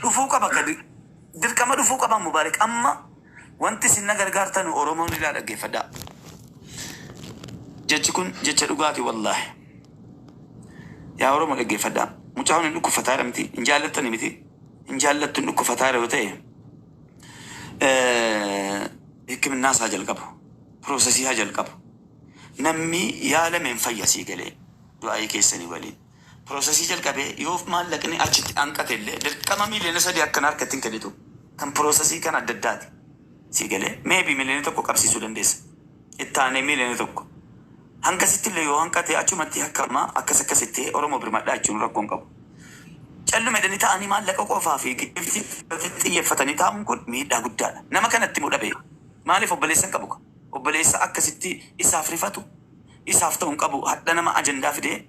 Dhufuu qaba ka dirqama dhufuu qaba Mubaarik. Amma wanti isin na gargaartanu Oromoon ilaa dhaggeeffadhaa. Jechi kun jecha dhugaati wallaahi. Yaa Oromoo dhaggeeffadhaa. Mucaan hin dhukkubfataara miti, hin jaallattani miti, hin jaallattu hin dhukkubfataara yoo ta'e hikiminnaa isaa jalqabu. Piroosesii haa jalqabu. Namni yaalame hin fayya sii galee du'aayii keessanii waliin. Piroosesii jalqabee yoo maallaqni achitti hanqate illee dirqama 3 miiliyoona akkana harkatti hin kennitu. Kan piroosesii kan adda addaati. Sii galee maybe 1 miiliyoona qabsiisuu dandeessa. Itti aanee 1 miiliyoona. Hangasitti illee yoo hanqate achumatti akkama akkas akkasitti Oromoo birmadhaa jechuun rakkoon qabu. Calluma jedhanii ta'anii maallaqa qofaa fi giftii xiyyeeffatanii taa'uun kun miidhaa guddaadha. Nama kanatti immoo dhabe. Maaliif obboleessa hin qabu? Obboleessa akkasitti isaaf rifatu isaaf ta'u hin qabu. Hadha nama ajandaa fidee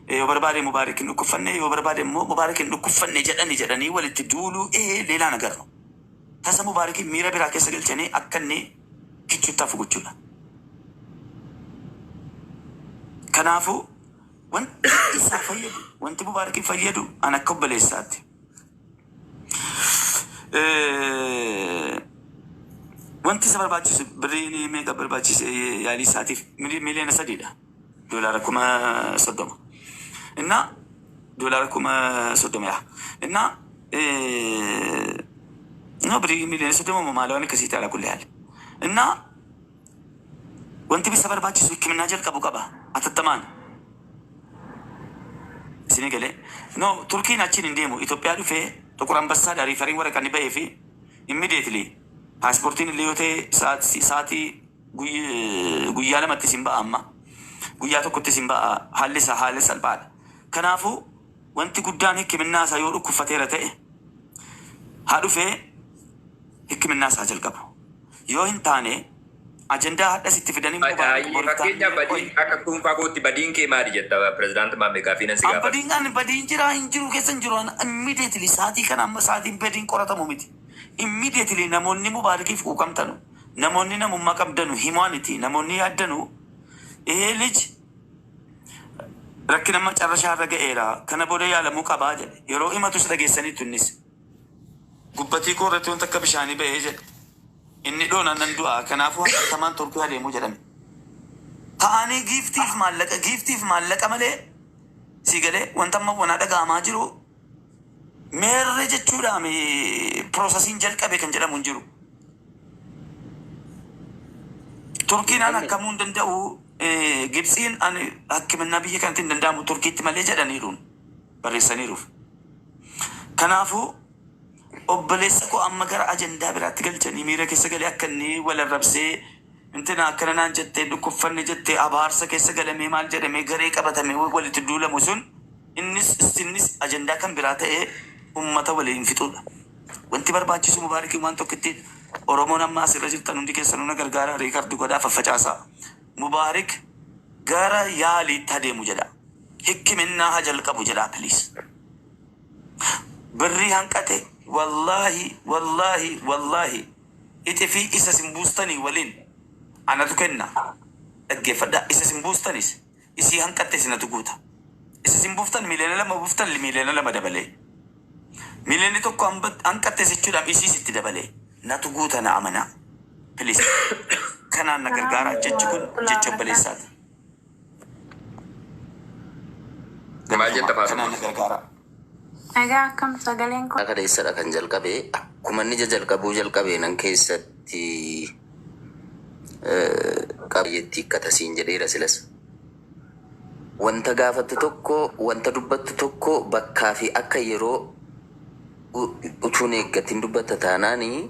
yoo barbaade Mubaarik hin dhukkubfanne, yoo barbaade immoo Mubaarik hin dhukkubfanne jedhanii jedhanii walitti duuluu ee leelaa nagarra. Tasa Mubaarikin miira biraa keessa galchanii akka inni kichuutti hafu gochuudha. Kanaafuu wanti isaa fayyadu, wanti Mubaarikin fayyadu an akka obboleessaatti. Wanti isa barbaachisu birriin meeqa barbaachise yaalii isaatiif? 3 miiliyoona. Doolaara 30,000. Innaa doolaara 30,000 yaa. Innaa no birrii 30 miiliyoona maal waan akkasii ta'ala kulli haal. Innaa wanti isa barbaachisu hikiminnaa jalqabu qaba atattamaan. Isinii galee? No, Turkiin achiin hin deemu. Itoophiyaa dhufee Xuqur Ambassaadha referiin waraqaan ni bahee fi immediately paaspoortiin illee yoo ta'e sa'aatii guyyaa lamatti isin ba'a amma. Guyyaa tokkotti isin ba'a, haalli isaa haala salphaadha. Kanaafuu wanti guddaan hikiminnaa isaa yoo dhukkubfateera ta'e haa dhufee hikiminnaa isaa jalqabu. Yoo hin taane ajandaa hadhas itti fidanii Mubaarak boriftaan Fakkeenyaaf badiin akka dhuunfaa kootti badiin kee maali jetta, pirezidaanti Maammee, gaaffii nan si An gaafadha. Badiin an badiin jira hin jiru keessa hin jiru. An immediately sa'aatii kana amma sa'aatiin badiin qoratamu miti. Immediately namoonni Mubaarakiif quuqamtanu, namoonni namummaa qabdanu, humanity namoonni yaaddanu, ይሄ ልጅ rakkina macarrashaa irra ga'eera, kana booda yaalamuu qabaa jedhe. Yeroo himatus dhageessaniitu, innis gubbatii koo irratti wanta akka bishaanii ba'ee jedhe. Inni dhoona nan du'a, kanaafuu hatattamaan Turkii adeemuu jedhame. Ta'anii giftiif maallaqa, giftiif maallaqa malee si galee wanta amma wanaa dhaga'amaa jiru meerre jechuudhaan piroosesiin jalqabe kan jedhamu hin jiru. Turkiin an akkamuu hin danda'u, Gibxiin an hakkiminaa biyya kanatti hin danda'amu Turkiitti malee jedhaniiru, barreessaniiruuf. Kanaafuu obboleessa koo amma gara ajandaa biraatti galchanii miira keessa galee akka inni wal arrabsee intina akkana naan jettee dhukkubfanne jettee abaarsa keessa galamee maal jedhamee garee qabatamee walitti duulamu sun innis innis ajandaa kan biraa ta'ee ummata waliin fixuudha. Wanti barbaachisu Mubaarikiin waan tokkitti Oromoon amma asirra jirtan hundi keessanuu na gargaara, record godhaa, faffacaasaa. Mubaarik gara yaaliitti adeemu jedha. Hikiminnaa haa jalqabu jedha, please. Birrii hanqate wallaahi wallaahi wallaahi ixifii isa sin buustanii waliin anatu kenna. Dhaggeeffadhaa, isa sin buustanis isii hanqatte isinatu guuta. Isa sin buuftan 2 miiliyoona buuftan 2 miiliyoona dabalee. 1 miiliyoona hanqatte jechuudhaaf isiis itti dabalee natu guuta, na amanaa. Please. Kanaan na gargaara, jechi kun jecha obboleessaati. Maal jetta, Kanaan Faatuma? na gargaara. Egaa akkam sagaleen kun? Kaleessadha kan jalqabe. Akkuma inni ija jalqabuu jalqabe nan keessatti qabyeetti hiikkatasiin jedheera silas. Wanta gaafattu tokko, wanta dubbattu tokko bakkaa fi akka yeroo utuun eeggatin dubbatta taanaanii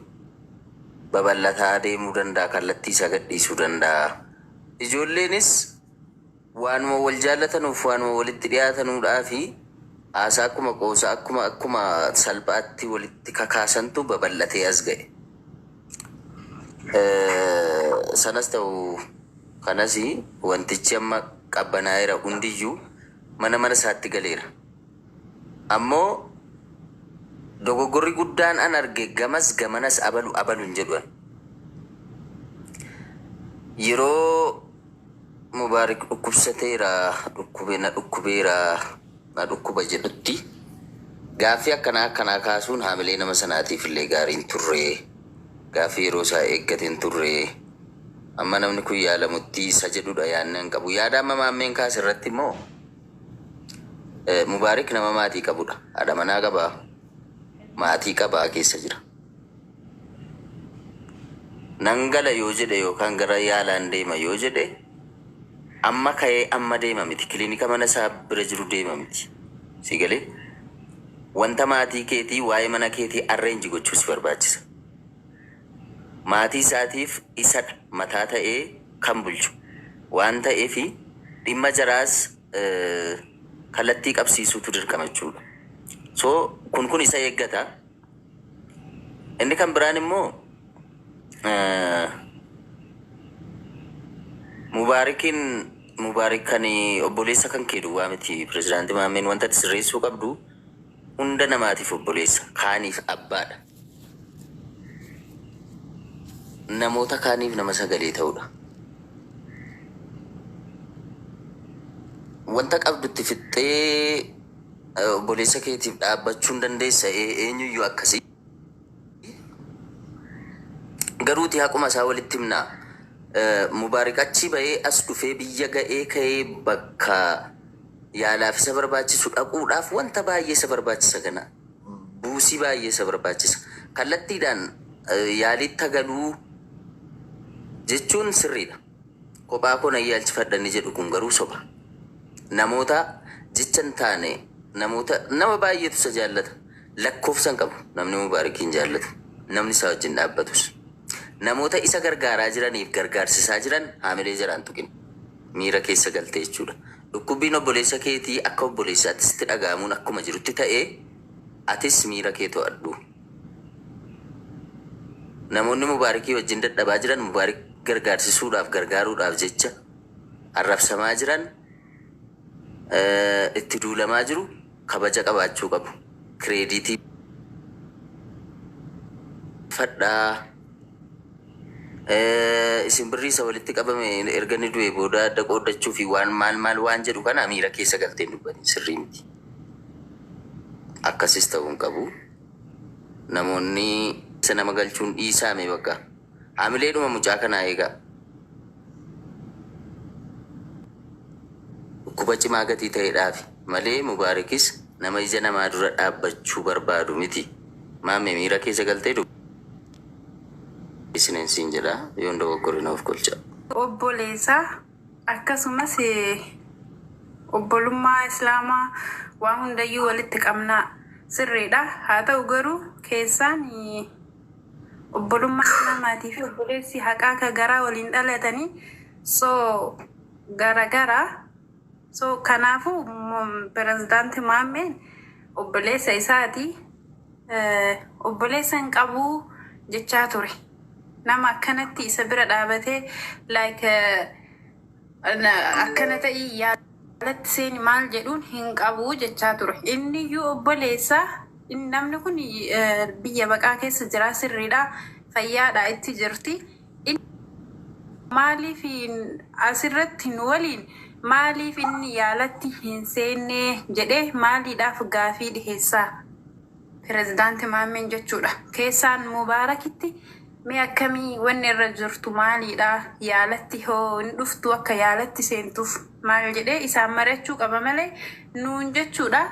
babal'ataa deemuu danda'a, kallattii isaa gadhiisuu danda'a. Ijoolleenis waanuma wal jaallatanuuf, waanuma walitti dhiyaatanuudhaa fi haasaa akkuma qoosaa akkuma salphaatti walitti kakaasantu babal'atee as ga'e. Sanas ta'u kanas wantichi amma qabbanaa'eera, hundiyyuu mana mana isaatti galeera. Ammoo dogoggorri guddaan an arge gamas gamanas abalu abalu hin jedhu an. Yeroo Mubaarik dhukkubsateera, dhukkube, na dhukkubeera, na dhukkuba jedhutti Gaaffii akkanaa akkanaa kaasuun haamilee nama sanaatiif illee gaarii hin turre. Gaaffii yeroo isaa eeggate hin turre. Amma namni kun yaalamutti isa jedhudha yaadni an qabu. Yaada amma Maammeen kaase irratti immoo Mubaarik nama maatii qabudha. Haadha manaa qaba. Maatii qaba keessa jira. Nan gala yoo jedhe yookaan gara yaalaan deema yoo jedhe amma ka'ee amma deema miti. Kilinika mana isaa bira jiru deema miti. Si galee? Wanta maatii keetii waa'ee mana keetii arrange gochuu si barbaachisa. Maatii isaatiif isadha mataa ta'ee kan bulchu waan ta'eef dhimma jaraas kallattii qabsiisuutu dirqama jechuudha. So kun kun isa eeggata. Inni kan biraan immoo Mubaarikiin Mubaarik kan obboleessa kan kee duwwaa miti. Pirezidaantii Maammeen wanta ati sirreessuu qabdu hunda namaatiif obboleessa kaaniif abbaadha. Namoota kaaniif nama sagalee ta'udha. Wanta qabdutti fixxee obboleessa keetiif dhaabbachuu hin dandeessa eenyuyyuu akkasii. Garuuti haquma isaa walitti himna. Mubaarik achii ba'ee as dhufee biyya ga'ee ka'ee bakka yaalaaf isa barbaachisu dhaquudhaaf wanta baay'ee isa barbaachisa gana. Buusii baay'ee isa barbaachisa. Kallattiidhaan yaaliitti galuu jechuun sirriidha. Kophaa koo nan yaalchifadha inni jedhu kun garuu soba. Namoota jecha hin taane namoota nama baay'eetu isa jaallata. Lakkoofsa hin qabu namni Mubaarikiin jaallatu. Namni isaa wajjin dhaabbatus. Namoota isa gargaaraa jiraniif gargaarsisaa jiran haamilee jaraan tuqin. Miira keessa galte jechuudha. Dhukkubbiin obboleessa keetii akka obboleessaatti sitti dhaga'amuun akkuma jirutti ta'ee atis miira kee to'adhu. Namoonni Mubaarikii wajjin dadhabaa jiran Mubaarik gargaarsisuudhaaf gargaaruudhaaf jecha arrabsamaa jiran itti duulamaa jiru kabaja qabaachuu qabu. Kireediitii fadhaa. Isin birrii isa walitti qabame erga inni du'e booda adda qooddachuu fi waan maal maal waan jedhu kana miira keessa galtee hin dubbatin sirrii miti. Akkasis ta'uu hin qabu. Namoonni isa nama galchuun dhiisaame bakka. Haamileedhuma mucaa kanaa eegaa. Dhukkuba cimaa gatii ta'edhaafi malee Mubaarikis nama ija namaa dura dhaabbachuu barbaadu miti. Maamme miira keessa galtee dubbisinen siin jedha yoon dogoggore na of kolchaa. Obboleessa akkasumas obbolummaa Islaamaa waa hundayyuu walitti qabna sirriidha. Haa ta'u garuu keessaan obbolummaa Islaamaatii fi obboleessi haqaa ka garaa waliin dhalatanii so garagara. So kanaafuu pirezidaanti Maammeen obboleessa isaati. Obboleessa hin qabuu jechaa ture. Nama akkanatti isa bira dhaabatee like akkana ta'ii yaalatti seeni maal jedhuun hin qabuu jechaa ture. Inni iyyuu obboleessa namni kun biyya baqaa keessa jira sirriidha. Fayyaadha itti jirti. Maaliif asirratti nu waliin maaliif inni yaalatti hin seenne jedhee maaliidhaaf gaafii dhiheessaa? Pirezidaanti Maammeen jechuudha. Keessaan Mubaarakitti mee akkamii wanni irra jirtu maaliidha? Yaalatti hoo hin dhuftu akka yaalatti seentuuf maal jedhee isaan mari'achuu qaba malee nuun jechuudha.